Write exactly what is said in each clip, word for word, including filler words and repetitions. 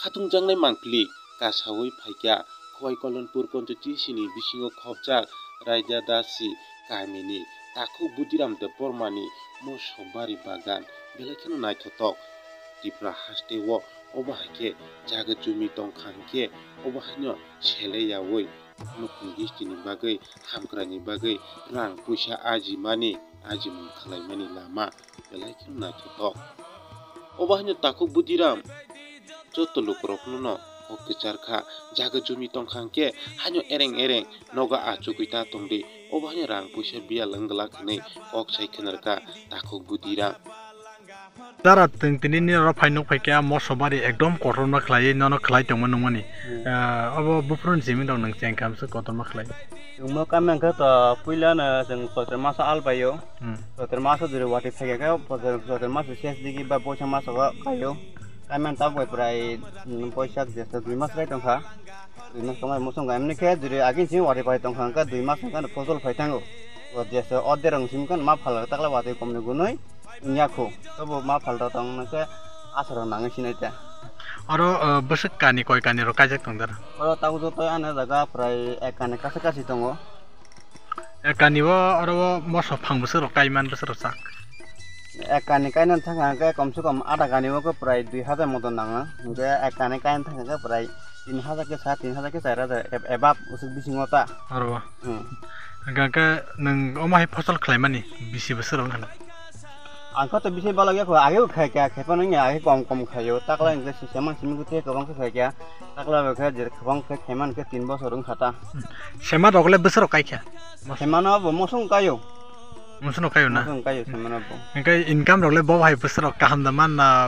Khatungjaknai mangpili kasaui phaikha Khowai Kolonpur constituency ni bisingo khopjak Raidadasi kamini Takhuk Budiram Debbarmani moso bari bagan belai kheno naithotok. Tripura haste o obo hai khe jaga jumi tongkha hinkhe obo haino sele yaui nukhung gisti ni bagwi hamkrai ni bagwi rang puisa ajimani ajimung khlaimani lama belai kheno naithotok. Obo haino Takhuk Budiram joto lukurokno no kok kwchar kha, jaga jumi tongkha hinkhe haino ereng ereng nogo achugwi ta tongdi, obo haino rang puisa biyal wng glak hinwi kok sai khwnarkha Takhuk Budiram. Dara, twng tini ni oro phai nuk phai khe moso bari ekdom kotorma khlaiwi nono khlai tongma nukmani. Hmm. Ah, obo buphuru ni simi rok nwng cheng khamsa kotorma khlai. Chwngmo kami hwnkhe to puila no chwng Choitro maso albaio. Hmm. Choitro maso jori watwi phaikha khe, Choitro maso ses digi ba Boisak maso o kaio. Kami tabuk bai prai, mm, Boisak Jesta dui mas lai tongkha. Dui mas tongmani muchung khe, emni khe jori agin simi watwi phai tongkha hwnkhe dui mas hwnkhe fosol phai thango. O Jesta order rong simi khe ma phalrok takla watwi komni gunui. Wngya kho, tobo ma phalrok tong hwnkhe asarok nangwi sinai ta. Oro, uh, bwswk kani koi kani rok kaijak tong dara? Oro tabuk joto ani jaga prai ek kani kaisa kasi tongo. Ek kani o oro o moso phang bwswk rok kaiman bwswk rok sak? Ek kani kainani thangkha hwnkhe komse kom ada kani o khe prai dui hajar moto nango. Hwnkhe ek kani kainani thangkha hwnkhe prai tin hajar khe sa, tin hajar khe char hajar eb-, ebab usuk bisingo ta. Oro o? Hmm. Hwnkhe nwng omo hai fosol khlaimani bisi bwswk rok wngkha? Ang khe to bisi balok ya kho, age bo khai kha, khai phano wngya, age kom kom khaio, takla hwnkhe sisa man simi khe kwbang khe khai kha, takla bo khe je kwbang khe khai man khe tin bosor wngkha ta. Sema rok le bwswk rok kai kha? Sema no bo mosong kaio. Mosong kaio na? Mosong kaio sema no bo. Hwnkhe income rok le bo hai bwswk rok kaham da man na?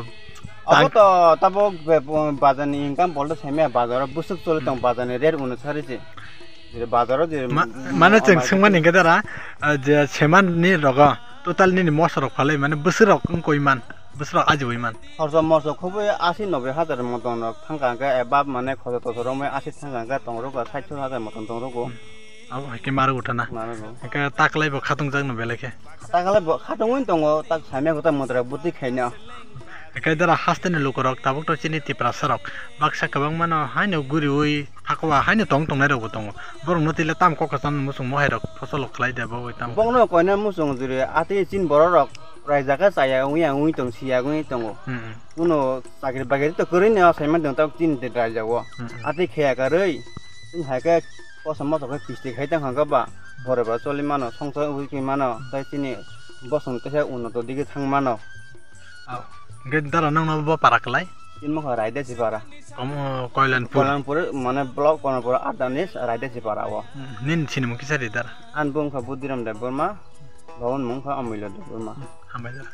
Abo tang- to tabuk be-, bo-, bazar ni income bolto sema bazar o bwswk choli tong, bazar ni rate onusari se. Je bazar o je Ma-, mane chwng swngmani hwnkhe dara, ah, je seman ni rogo total nini moso rok phalai mane bwswk rok wng koi man, bwswk rok ajiui man. Khorsa moso khobwi asi noboi hajar moton rok thangkha hwnkhe, eba mane khoto toso romwi asi thangkha hwnkhe tong rwkha sait sot hajar moton tong rwkho. Abo hai khe ma rwkha na. Ma rwkho. Hwnkhe taklai bo khatung jak no belai khe. Taklai bo khatungwi tongo, tak samya kota motra bwtwi khaina. Hwnkhe dara haste ni lukurok tabuk to chini Tiprasa rok baksa kwbangma no haino guriui Hakwa haino tong tongnai rok bo tongo. Borok no tile tam kok kwcham muchung mohai rok fosol rok khlai de bo bai tamo. Bokno koina muchung juri atwi chin borok rok raijak khe chaya wngya wngwi tong siya wngwi tongo. Hmm, hmm. Uno chakri bakri to kwrwi no saiman tong tabuk chin de raijak o. Hmm, hmm. Atwi kheya karwi chini hai khe kosom moso khe kisti khai tang kha ba borok ba choli mano songsa wngwi mano tei chini bosong teisa uno to digi thang mano. Au. Hwnkhe dara nokno bo para kwlai? Tini mokha Raidesi para. Komo Koilanpur. Koilanpur, mane block Koilanpur adani Raidesi para o. Hmm, nini sinimung kisa ri dara? Ani bung kha Budiram Debbarma, babani mung kha Amuilya Debbarma. Hambai dara.